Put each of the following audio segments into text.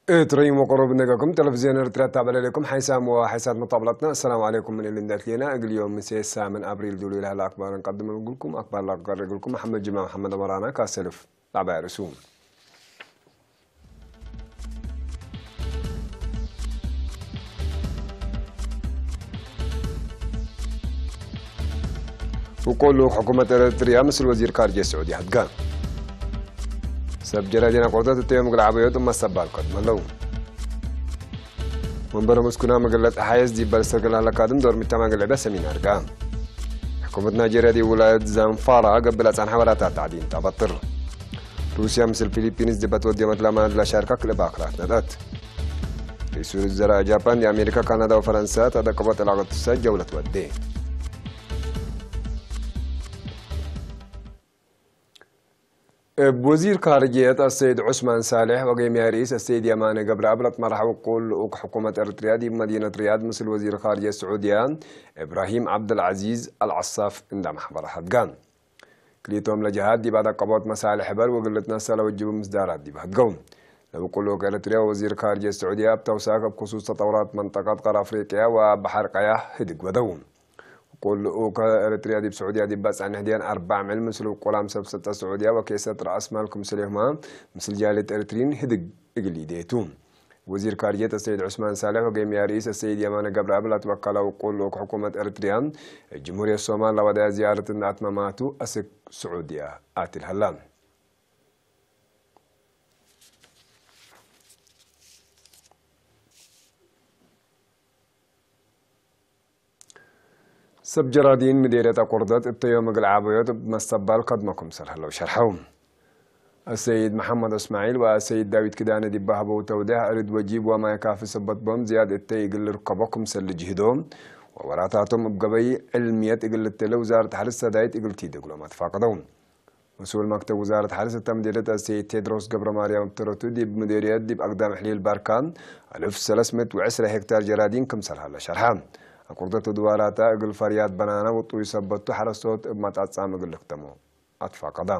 እትርእይዎ ቅሩብ ነገኩም ቴሌቪዝዮን ኤርትራ ተበለለኩም ሓይሳም ወሓይሳት መጣብላትና። ኣሰላሙ ዓለይኩም ምን ልንደት ሌና እግልዮም ምሴ ሳምን ኣብሪል ዱሉ ኢላህላ ኣክባርን ቀድም እግልኩም ኣክባር ላቀር እግልኩም መሓመድ ጅማ መሓመድ ኣመራና ካሰልፍ ላዕባይ ርእሱ። ውቁሉ ሕኩመት ኤርትርያ ምስል ወዚር ካርጀ ስዑዲ ኣድጋ። ሰብ ጀራዲና ቆርተት እተዮም ግልዓበዮ ድማ ሰባል ከድመ ኣለዉ። መንበረ ምስኩና መገለጥ ሓየስ ዲበል ሰገል ኣለካድም ዶርሚታ ማገለበ ሰሚናር ጋ። ሕኩመት ናይጀርያ ዲ ውላድ ዛንፋራ ገብላ ጻን ሓበራታ ታዕዲን ታበጥር። ሩስያ ምስል ፊሊፒንስ ድበት ወዲዮመት ለማድ ለሻርካ ክልብ ኣክላት ነጠት። ርእሱ ዘራ ጃፓን የኣሜሪካ ካናዳ ወፈረንሳ ተደቅቦ ጠላቐት ሰ ጀውለት ወዴ። እብ ወዚር ካርጅየት ኣሰይድ ዑስማን ሳልሕ ወገይምያ ርኢስ ኣሰይድ የማነ ገብረኣብ ለትመራሕ ውቁል ልኡክ ሕኩመት ኤርትርያ ዲብ መዲነት ርያድ ምስል ወዚር ካርጅየት ስዑድያ እብራሂም ዓብደልዓዚዝ ኣልዓሳፍ እንዳ ማሕበራ ሃድጋን። ክልኢቶም ለጀሃት ዲብ ኣደቀቦት መሳልሕ በር ወግልትናሰ ለወጅቡ ምስዳራት ዲብ ሃድገው። ለብቁ ልኡክ ኤርትርያ ወዚር ካርጅየት ስዑድያ ኣብ ተውሳክ ኣብ ክሱስ ተጠውራት መንጠቀት ቀር ኣፍሪቅያ ወባሕር ቀያሕ ህድግ ወደው። ውቁል ልኡክ ኤርትርያ ዲብ ስዑድያ ዲባ ጸንሕ ድያን ኣርባዕ ምዕል ምስል ውቁላም ሰብ ሰጠ ስዑድያ ወኬሰት ረኣስ ማል ክምስሌሁማ ምስል ጃልየት ኤርትሪን ህድግ እግል ኢዴቱ። ወዚር ካርጀት ኣሰይድ ዑስማን ሳልሕ ወገይምያ ርኢስ ኣሰይድ የማነ ገብረኣብ ላትወከላ ውቁል ልኡክ ሕኩመት ኤርትርያ ጅምሁርየት ሶማል ላወዳያ ዝያረት እናኣትመማቱ ኣስክ ስዑድያ ኣትል ሃላ። ሰብ ጀራዲን ምዴርየት ኣቆርደት እተዮም እግል ዓበዮት መስተባል ከድመኩም ሰር ህለው ሸርሐው። ኣሰይድ መሓመድ እስማዒል ወኣሰይድ ዳዊት ክዳነ ዲባህበው ተውደህ እርድ ወጂብ ወማይ ካፊ ሰበት ቦም ዝያድ እተይ እግል ርከቦ ክምሰል ልጅህዶ ወወራታቶም እብ ገበይ ዕልምየት እግል ልተለ ውዛረት ሓርስ ሰዳይት እግል ቲደግሎም ኣትፋቅደው። መስኡል መክተብ ውዛረት ሓርስ እታ ምዴርየት ኣሰይድ ቴድሮስ ገብረ ማርያም እብ ተረቱ ዲብ ምዴርየት ዲብ ኣግዳም ሕሊል ባርካ ኣልፍ ሰለስ ምእት ወዕስረ ሄክታር ጀራዲን ክምሰል ሃለ ሸርሓ። ኣቁርደት ድዋራታ እግል ፈርያት በናና ውጡይ ሰበቱ ሓረስቶት እብ ማጣጻም እግል ልክተሞ ኣትፋቀዳ።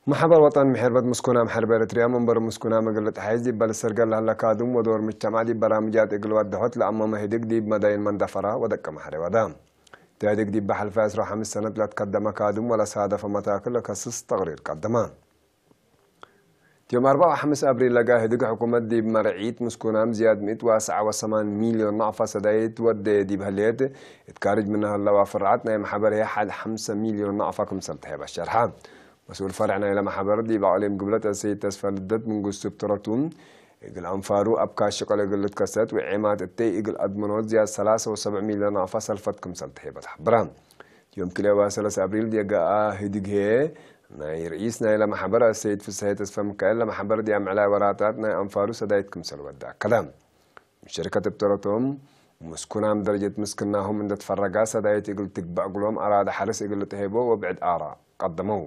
ማሕበር ወጠን ምሕርበት ምስኩና ምሕርበ ኤርትርያ መንበሩ ምስኩና መግለጥ ሓይዝ ዲበል ሰርገል ላህለ ካድም ወዶር ምጅተማዕ ዲብ በራምጃት እግል ወደሖት ለኣመመ ህድግ ዲብ መዳይን መንደፈራ ወደቀ ማሕረ ወዳ። ተህድግ ዲብ ሓልፈ ዕስራ ወሓምስ ሰነት ለትከደመ ካድም ወለሳደፈ መታክል ለከስስ ተቅሪር ቀደማ። ዮም ኣርባዓ ወሓምስ ኣብሪል ለጋ ህድግ ሕኩመት ዲብ መርዒት ምስኩናም ዝያድ ሚእት ወሰዓ ወሰማን ሚልዮን ናቕፋ ሰዳይት ወደ ዲብ ህሌት እትካርጅ ምናህለዋ ፍርዓት ናይ ማሕበር ሄ ሓድ ሓምሰ ሚልዮን ናቕፋ ክምሰል ተሄበ ሸርሓ። መስኡል ፈርዕ ናይለ ማሕበር ዲብ ኣቕሊም ግብለት ኣሰይድ ተስፋ ልደት መንግስቱ ብትረቱ እግል ኣንፋሩ ኣብ ካሽቀል እግል ልትከሰት ውዔማት እተይ እግል ኣድመኖት ዝያድ ሰላሳ ወሰብዕ ሚልዮን ናቕፋ ሰልፈት ክምሰል ተሄበት ሓብራ። ዮም ክልኤ ወሰለስተ ኣብሪል ዲየጋኣ ህድግሄ ናይ ርኢስ ናይ ለማሕበር ኣሰይድ ፍስሐ ተስፋ ሚካኤል ለማሕበር ዲያ ምዕላይ ወራታት ናይ ኣንፋሩ ሰዳይት ክምሰል ወዳ ኣከዳ። ምሸርከት እብ ተረቶም ምስኩናም ደረጀት ምስክናሁም እንደትፈረጋ ሰዳይት እግል ትግባእ እግሎም ኣራዳ ሓርስ እግል ልተሄቦ ወብዕድ ኣራ ቀደመው።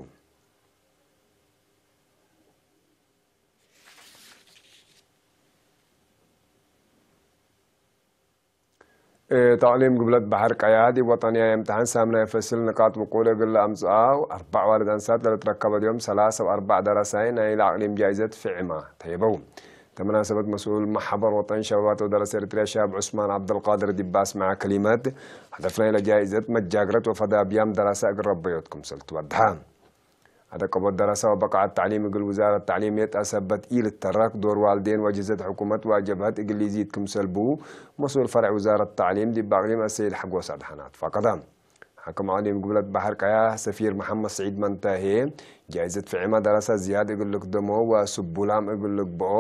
ተዕሊም ግብለት ባሕር ቀያ ዲብ ወጠንያ የምትሓን ሳምናይ ፈስል ንቃጥ ውቁል እግል ኣምጽኣ ኣርባዕ ዋልድ ኣንሳት ለልትረከበ ድዮም ሰላሳ ወኣርባዕ ደረሳይ ናይ ለኣቅሊም ጃይዘት ፍዕማ ተሂበው። ተመናሰበት መስኡል ማሕበር ወጠን ሸባባት ወደረሰ ኤርትርያ ሻብ ዑስማን ዓብደልቃድር ዲብ ኣስመዓ ከሊመት፣ ሀደፍ ናይ ለጃይዘት መጃግረት ወፈዳ ብያም ደረሳ እግል ረበዮት ክምሰል ትወድሓ። ኣደቀቦት ደረሳ ወበቃዓት ተዕሊም እግል ውዛረት ተዕሊም የጣ ሰበት ኢልተረክ ዶር ዋልዴን ወጅህዘት ሕኩመት ወጀብሀት እግል ሊዚት ክምሰል ቡ መስኡል ፈርዕ ውዛረት ተዕሊም ዲብ ኣቅሊም ኣሰይድ ሓጎስ ኣድሓና ኣትፋቀዳ። ሓክም ኣቅሊም ግብለት ባሕር ቀያ ሰፊር መሓመድ ስዒድ መንታሄ ጃይዘት ፍዒማ ደረሳ ዝያድ እግል ልክደሞ ወስቡላም እግል ልግብኦ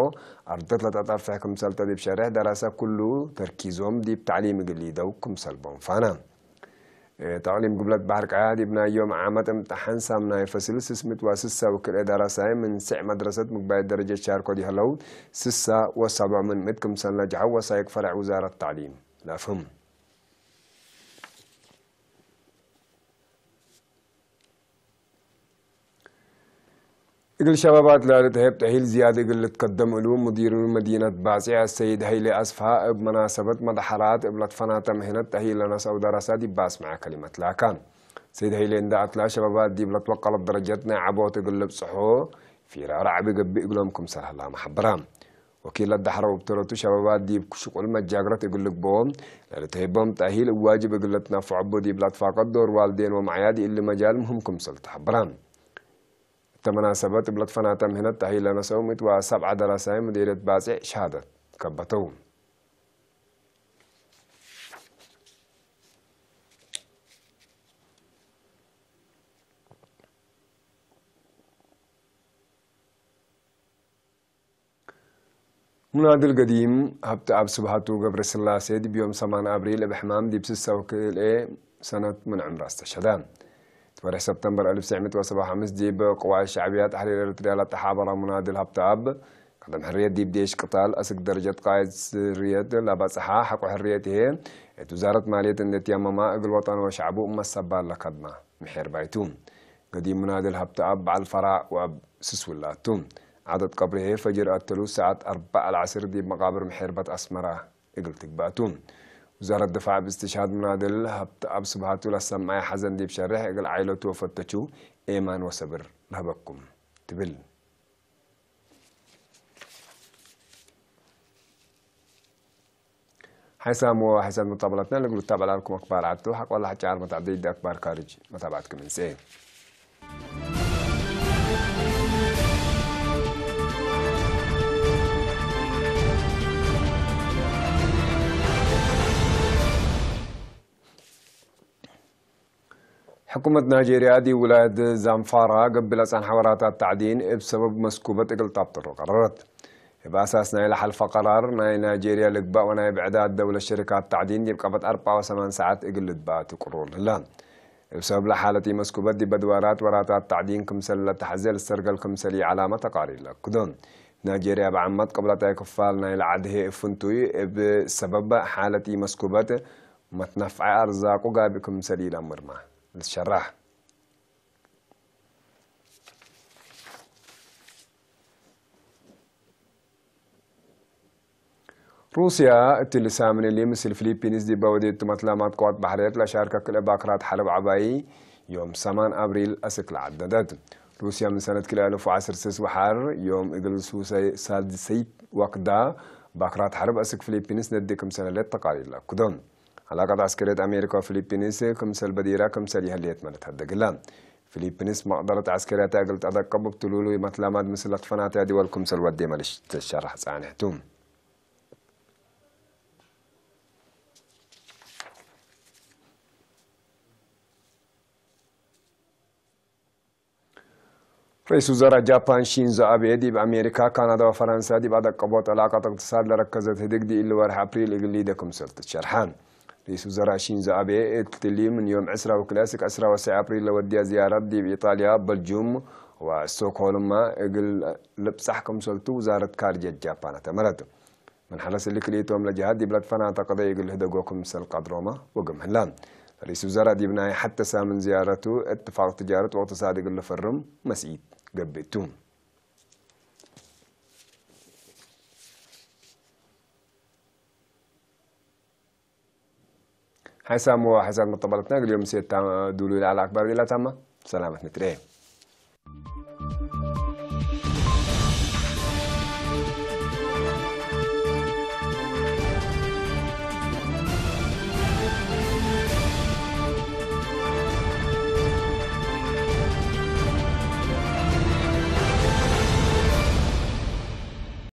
ኣርደት ለተጠፍሕ ክምሰል ተዲብ ሸርሕ ደረሳ ኩሉ ተርኪዞም ዲብ ተዕሊም እግል ሊደው ክምሰል ቦም ፋና። ተዕሊም ግብለት ባሕር ቀያ ዲብ ናይ ዮም ዓመት እምተሓን ሳምናይ ፈስል ስስምት ወስሳ ወክልኤ ደረሳይ ምን ስዕ መድረሰት ምግባይ ደረጀት ሻርኮ ዲህለው ስሳ ወሰብዖ ምን ምእት ክምሰል ነጅሐው ወሳይቅ ፈረዕ ውዛረት ተዕሊም ለፍህም። እግል ሸባባት ላልትህብ ተሂል ዝያድ እግል ልትከደም እሉ ሙዲሩ መዲነት ባጽዕ ሰይድ ሀይሌ አስፋ እብ መናሰበት መድሐራት እብ ለትፈናተ ምህነት ተሂል ለነሰው ደረሰ ዲብ አስመዐ ከሊመት ላካ። ሰይድ ሀይሌ እንዳ አትላ ሸባባት ዲብ ለትወቀለት ደረጀት ናይ ዐቦት እግል ልብጽሖ ፊራ ራዕቢ ገብእ እግሎም ክምሰል ሀላመ ሐበራ። ወኪል ለዳሕረው እብ ተረቱ ሸባባት ዲብ ሽቁል መጃግረት እግል ልግብኦ ለልትህቦም ተሂል እብ ዋጅብ እግል ለትነፈዐቦ ዲብ ለትፋቀድ ዶር ዋልዴን ወመዕያድ እሊ መጃል ምህም ክምሰል ተሐበራ። እተ መናሰበት እብ ለትፈናተ ምህነት ተሂል ለነሰው ምእት ወሰብዐ ደረሳይ ሙዲርየት ባጽዕ ሸሃደት ከበተው። ሙናድል ገዲም ሀብተአብ ስብሃቱ ገብረስላሴ ዲብ ዮም ሰማን አብሪል እብ ሕማም ዲብ ስሳ ወክልኤ ሰነት ምን ዕምራ እስተሸህደ። እት ወርሒ ሰብተምበር አልፍ ትሽዐ ሚእት ወሰብዓ ወሐምስ ዲብ ቅዋት ሸዕብያ ተሕሪር ኤርትርያ ለተሓበራ ሙናድል ሀብተአብ ቀደም ሕርየት ዲብ ዴሽ ቅታል አስክ ደረጀት ቃይድ ስርየት ለበጽሓ ሐቆ ሕርየት ይሄ እት ውዛረት ማልየት እንዴት ያመማ እግል ወጠን ወሸዕቡ እመሰባል ለከድማ ምሕር ባይቱ። ገዲም ሙናድል ሀብተአብ በዓል ፈራ ወአብ ስስ ውላቱ። ዓደት ቀብርሄ ፈጅር አተሉ ሰዓት አርባዕ ለዐስር ዲብ መቃብር ምሕርበት አስመራ እግል ትግባቱ። ውዛረት ድፋዕ ብእስትሽሃድ ሙናድል ሀብተአብ ስብሃቱ ለሰምዐ ሐዘን ዲብ ሸርሕ እግል ዓይለቱ ወፈተቹ ኤማን ወሰብር ለህበኩም ትብል። ሓይሳም ወሓይሳት መጣበላትና ንግሉ ታበላልኩም ኣክባር ዓቱ ሓቆላ ሓጫር መታዕደይ ኣክባር ካርጅ መታባዕትኩም እንሴ። ሕኩመት ናይጄርያ ዲብ ውላየት ዛምፋራ ገቢላ ጸንሐ ወራታት ታዕዲን እብ ሰበብ መስኩበት እግል ጣብጥሮ ቀረረት። እብ ኣሳስ ናይ ለሓልፈ ቀራር ናይ ናይጄርያ ልግባእ ወናይ ብዕዳት ደውለት ሸሪካት ታዕዲን ዲብ ቀበት አርባዓ ወሰማን ሰዓት እግል ልትበኣት ቅሩር ህላ። እብ ሰበብ ለሓለት ኢመስኩበት ዲብ በድዋራት ወራታት ታዕዲን ክምሰል ለተሐዜ ልሰርገል ክምሰል ኢዓላመ ተቃሪር ለክዶ። ናይጄርያ ብዓመት ቅብለታይ ክፋል ናይ ለዓድሄ እፍንቱይ እብ ሰበብ ሓለት ኢመስኩበት መትነፍዐ አርዛቁ ጋብእ ክምሰል ኢለምርማ ልትሸራሕ። ሩስያ እትሊ ሳምን እሊ ምስል ፊሊፒንስ ዲበ ወዴቱ መትላማት ቅዋት ባሕርየት ለሻርከ ክልኤ ባክራት ሐርብ ዐባይ ዮም ሰማን አብሪል አስክ ለዓደደት። ሩስያ ምን ሰነት ክልኤ አልፍ ወዐስር ስስ ወሐር ዮም እግል ሱሰይ ሳድሰይት ወክዳ ባክራት ሐርብ አስክ ፊሊፒንስ ነዲ ክምሰል ህሌት ተቃሪር ለአክዶ። ዐላቀት ዐስከርየት አሜሪካ ወፊሊፒንስ ክምሰል በዲራ ክምሰል ይሀልየት መለት ሀደግላ። ፊሊፒንስ መቅደረት ዐስከርያታ እግል ተአደቀቡ እብ ትሉሉይ መትላማት ምስል ለትፈናተያ ድወል ክምሰል ወዴ መልሽ ትሸራሕ ጸንሕቱ። ርኢስ ውዘራ ጃፓን ሺንዞ አቤ ዲብ አሜሪካ፣ ካናዳ ወፈረንሳ ዲብ አደቀቦት ዕላቀት እቅትሳድ ለረከዘት ህድግ ዲእሊ ወርሒ አፕሪል እግል ሊደ ክምሰል ትሸርሐ። ርኢስ ውዘራ ሺንዞ አቤ እትሊ ምን ዮም ዕስራ ወክልኤ እስክ ዕስራ ወሰዕ አፕሪል ለወድያ ዝያረት ዲብ ኢጣልያ፣ በልጁም ወስቶክሆልማ እግል ልብጻሕ ክምሰልቱ ውዛረት ካርጀት ጃፓን አተመረት። ምን ሐለስ እሊ ክልኢቶም ለጀሃት ዲብ ለትፈናተ ቅደይ እግል ህደጎ ክምሰል ቀድሮመ ወግም ህላ። ርኢስ ውዘራ ዲብ ናይ ሐተ ሳምን ዝያረቱ እትፋቅ ትጃረት ወእቅትሳድ እግል ልፈርም መስኢት ገብእ ቱ። ሓይሳም ወሓይሳት መጠባለትና እግል ዮም ሴታ ዱሉ ኢላ ኣላ ኣክባር ዲላ ታማ ሰላመት ንትሬ።